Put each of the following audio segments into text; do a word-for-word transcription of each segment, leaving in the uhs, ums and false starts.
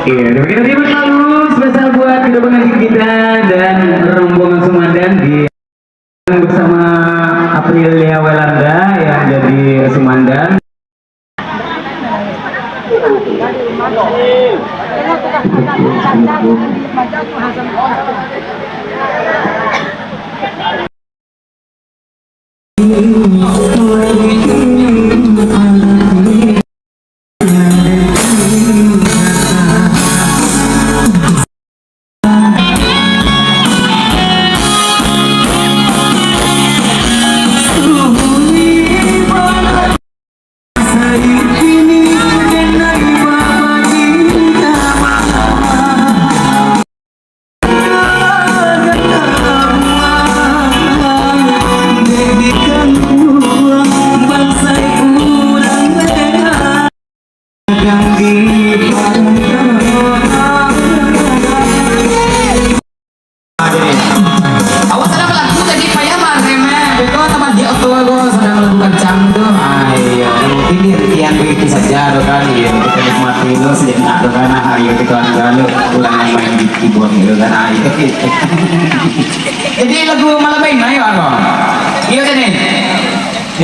Iya, terima kasih, terima kasih selalu spesial buat kedua pengantin kita dan rombongan Sumandan di bersama Aprilia Welanda yang jadi Sumandan. Awak sadang lagu tadi payah marem, eh. Beko tambah diok tu aku sadang lagu kancang tu. Ah, iyo. Mungkin dihentian begitu saja tu kan. Iyo, kita nikmati dulu sejenak tu kan. Ah, iyo, kita anu dulu. Urang yang main di keyboard tu kan. Ah, iyo. Jadi lagu malam ini, ayo, ayo. Iyo, jadi.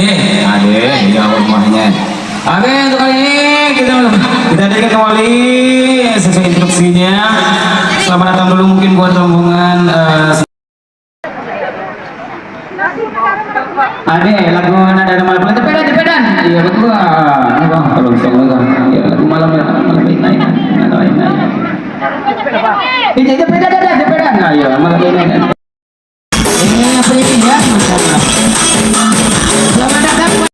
Eh, ada, ya rumahnya. Oke, untuk kali ini kita, kita hadirkan kembali sesuai instruksinya. Selamat datang dulu mungkin buat rombongan, eh, Ade, lagu anak dari malam. Cepetan, cepetan. Iya, betul. Ah, ini bang, kalau bisa bang. Iya, lagu malam ya, malam ini naik, naik, naik. Ini cepetan, cepetan, cepetan. Nah, iya, malam ini naik. Ini apa ini ya? Selamat datang.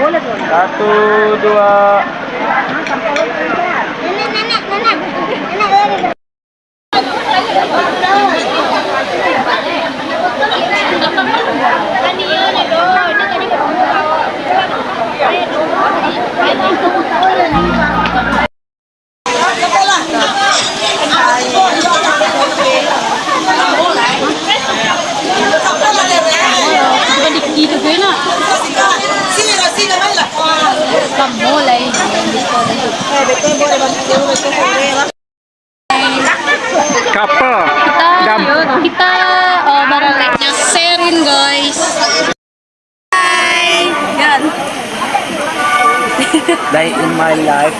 Satu, dua. Kamu lah ini. Couple. Kita, Gam- kita, eh, barang lainnya sharing, guys. Hi, Gan. Day in my life.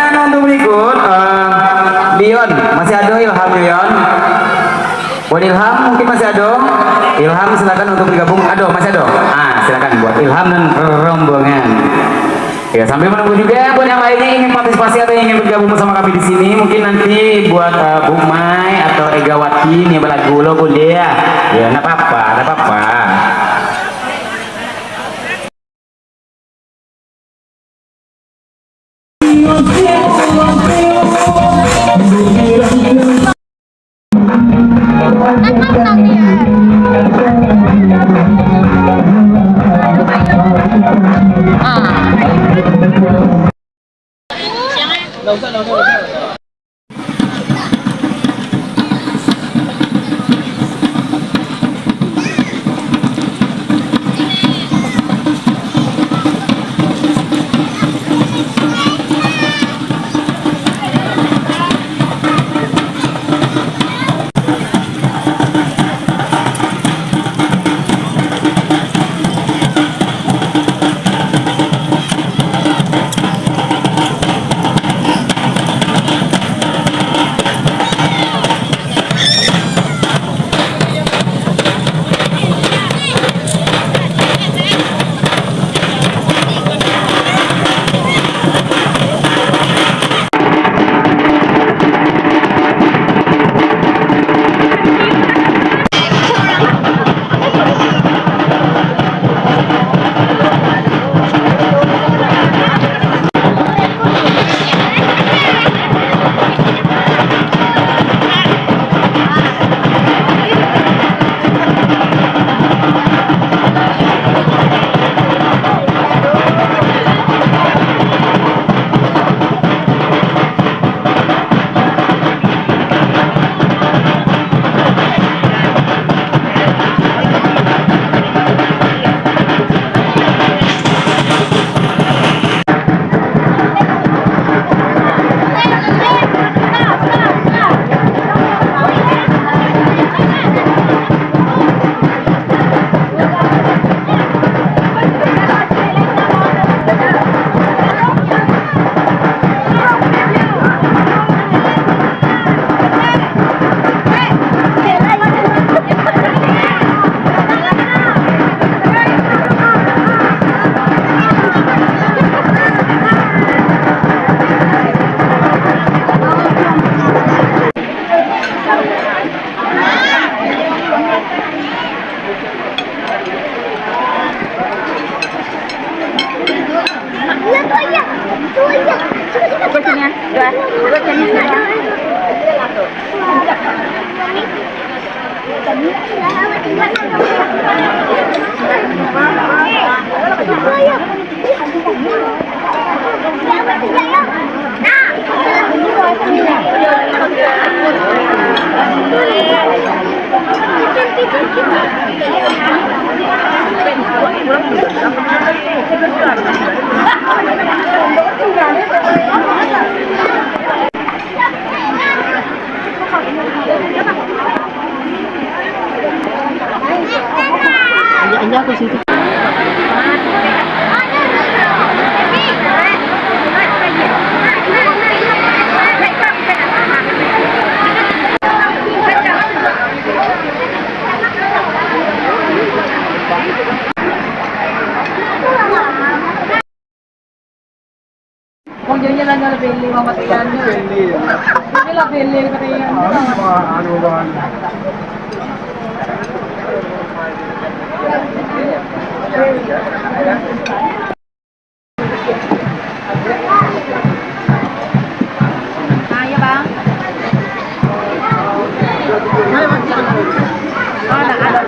Dan untuk berikut, eh, Leon, masih ada Ilham, Leon? Buat Ilham mungkin masih ada. Ilham, silakan untuk bergabung. Ada, masih ada. Ah, silakan buat Ilham dan rombongan. Ya, sambil menunggu juga buat yang lainnya ingin partisipasi atau ingin bergabung bersama kami di sini, mungkin nanti buat, eh, Bu Mai atau Egawati nih balagu lo boleh ya. Ya, ndak apa-apa, ndak apa-apa. Bang, jangan lah, jangan beli, Bang, mati kan. Beli lah, beli, kata ian. Anu, Bang. Ayo, Bang. Oh, nak ada.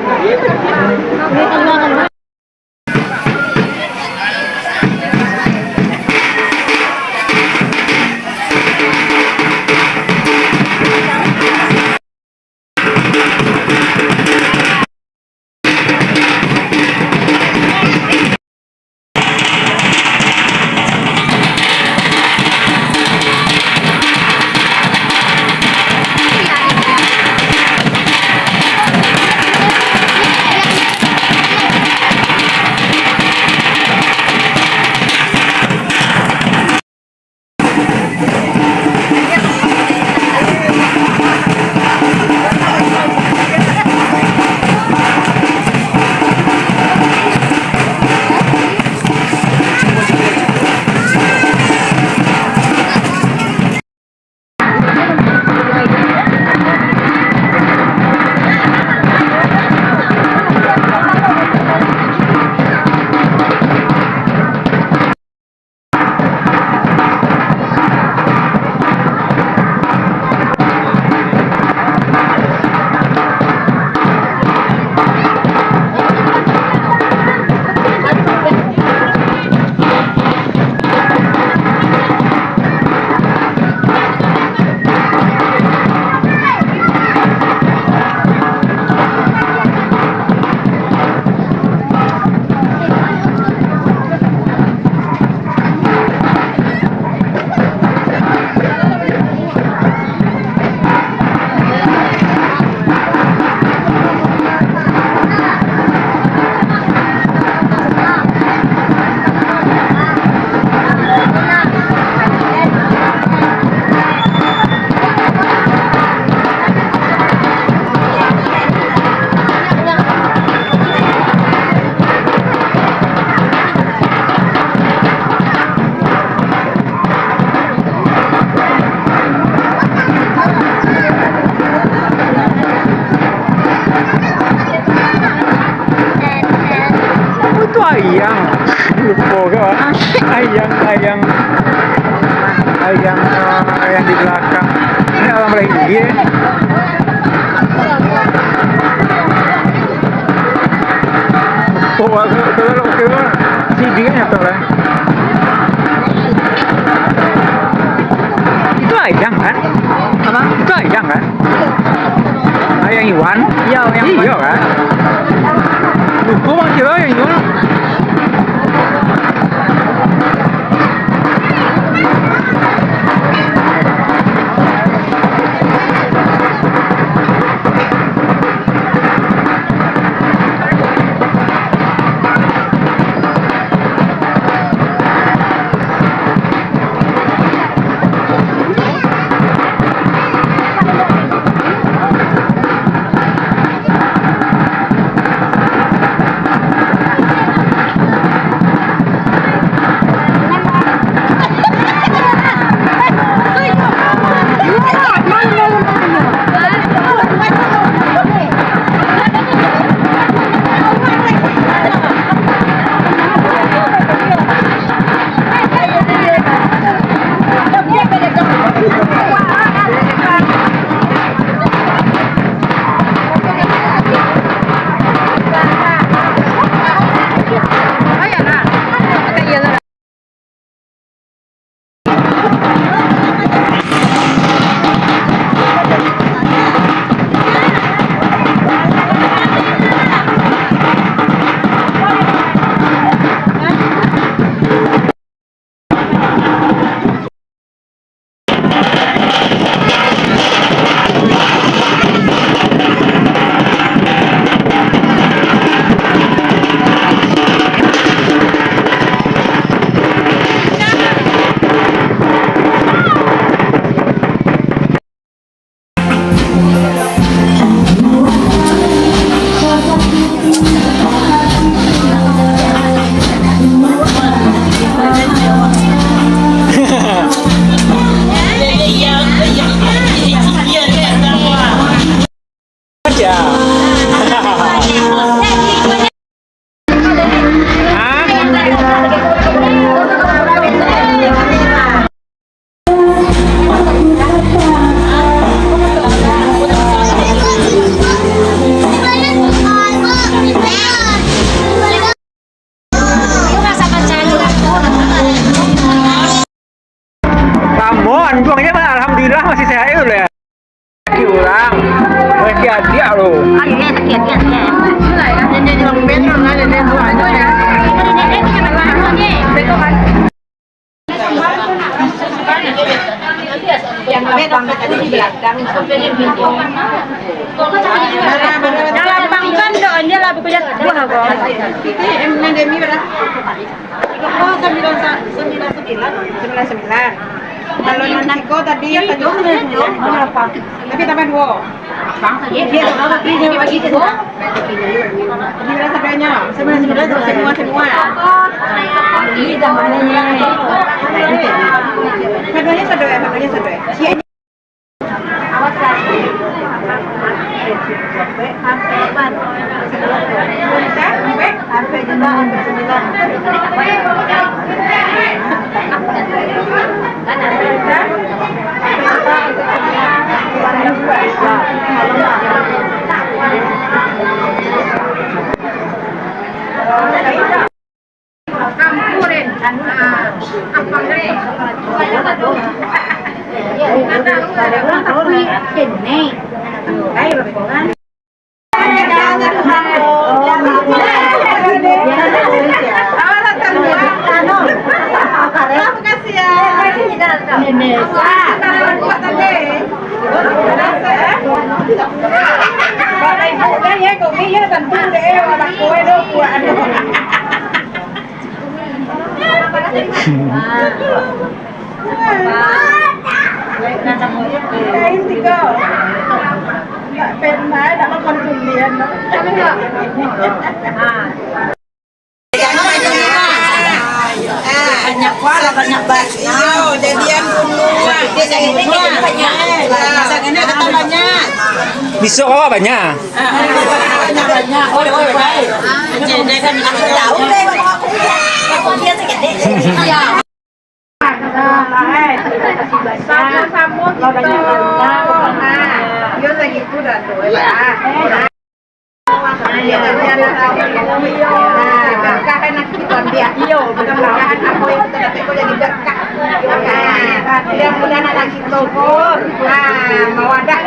Itu ayang. Lupo ko. Ayang, ayang. Ayang, ah, yang di belakang. Ini orang Melayu, ya. Oh, oke, oke, oke. Sini kan nyata lah. Itu ayang, kan? Apa? Itu ayang, kan? Ayang Iwan? Iya, Ayang Iwan. Iya, kan? Lupo, Bang, kiro Ayang Iwan. Dia lo. Dalam pangkan doanya lah, bukannya sebuah apa. Oh, sembilan sa-, sembilan sembilan. Sembilan sembilan. Kalau nan siko tadi, tapi tambah duo. Iya, iya, iya. Sembilan sadonya. Sembilan sembilan, semua, semua. Sadonya sado, sadonya sado. Awas, Kak. Sampai, sampai juga sampai sembilan. Banyak kuala, banyak batu. Iyo, jadian gunung. Banyak. Besok awak banyak. Banyak, banyak. Oi, oi, oi. Jadi kan aku tahu deh, kalau aku, aku biasa gede. Iya. Samo-samo kito. Iyo, sagitu dah tu. Iyo. Iyo, mudah-mudahan apo yang kito dapek ko jadi berkah. Mudah-mudahan anak kito ko, ah, mawadah.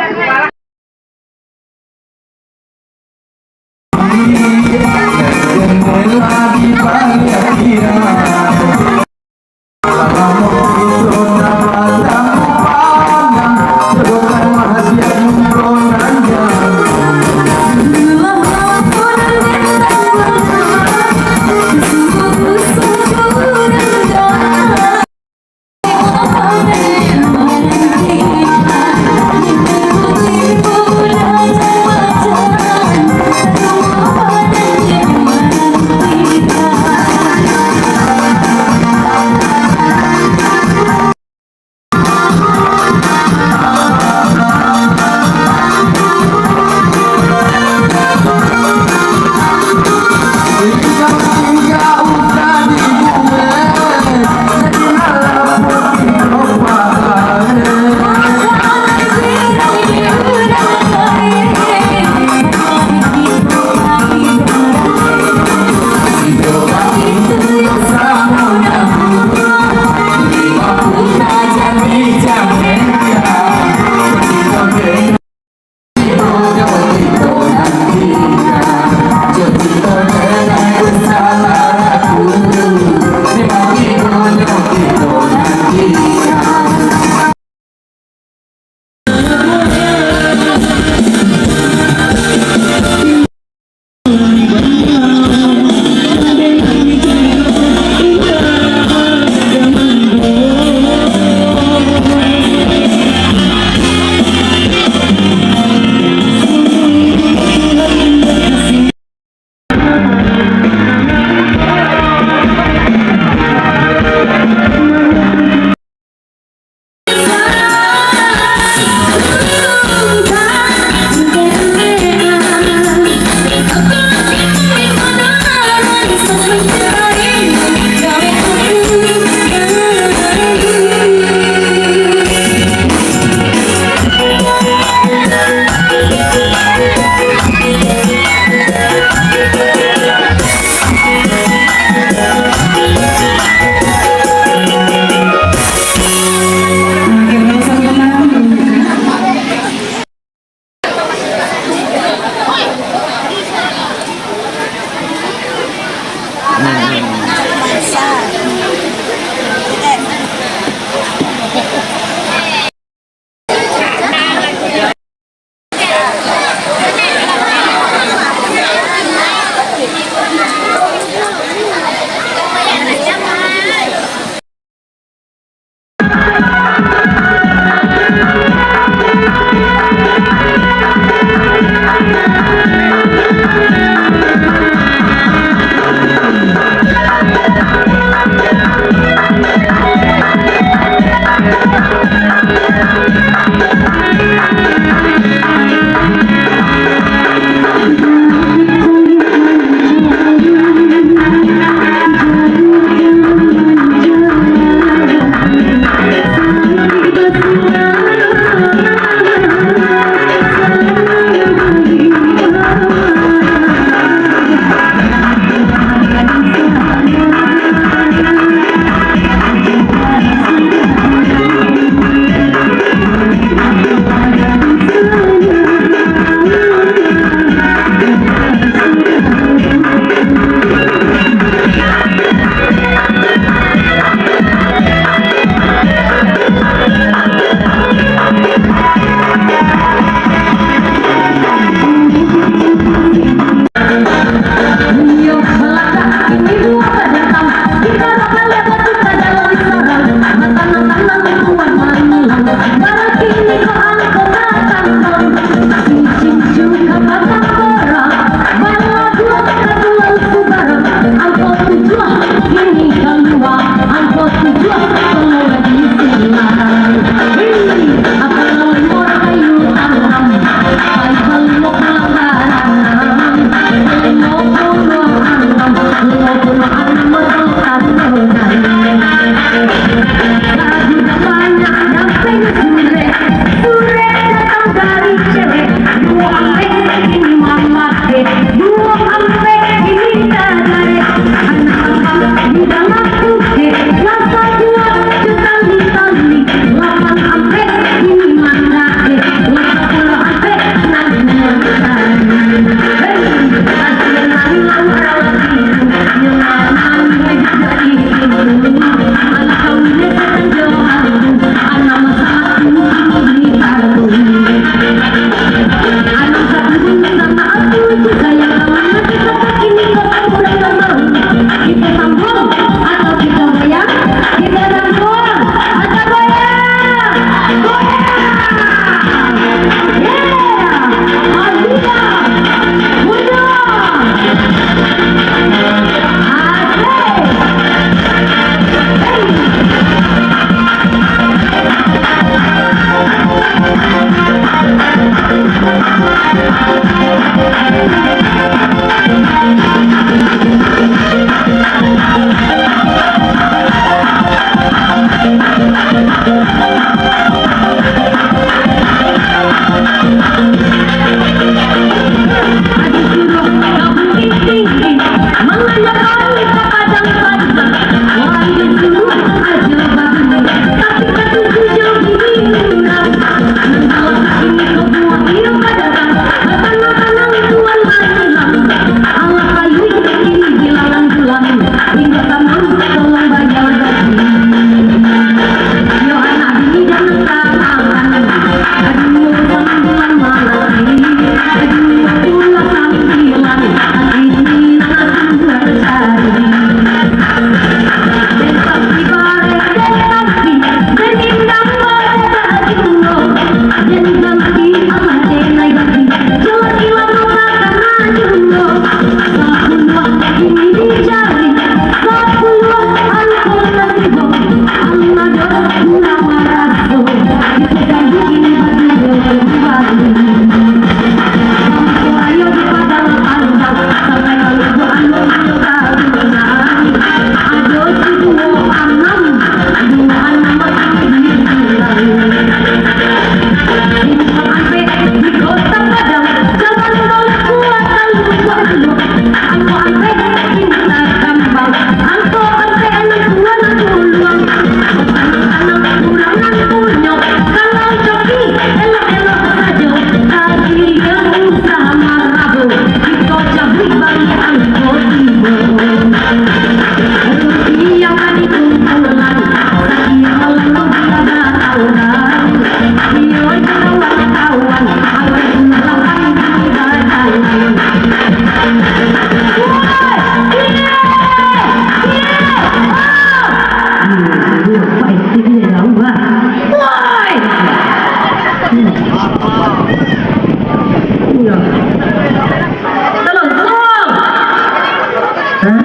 Hah?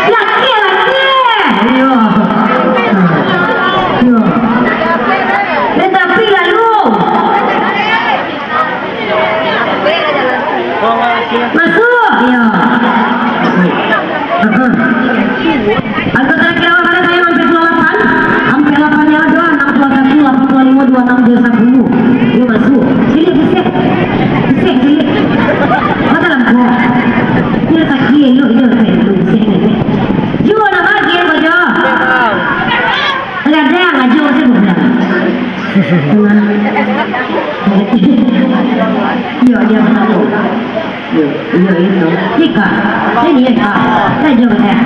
Laki, laki. Iyo. Iyo. Tatapi lalu. Masuk. Iyo. Heeh. Anggota laki lawan mana saya hampir dua lapan? Hampir lapan nyawa doang, enam puluh satu, lapan puluh lima, dua enam, dua sepuluh. Iyo, masuk. Cilik, bisik. Bisik, cilik. Mata lampu. Iyo, sakik, iyo, iyo, sakik, iyo, bisik, iyo. Iyo, nak bagi, Bojo. Kadang ajo, saya bukan. Iyo, iyo, betul. Iyo, iyo, itu. Ika. Ini Ika. Ajo, saya.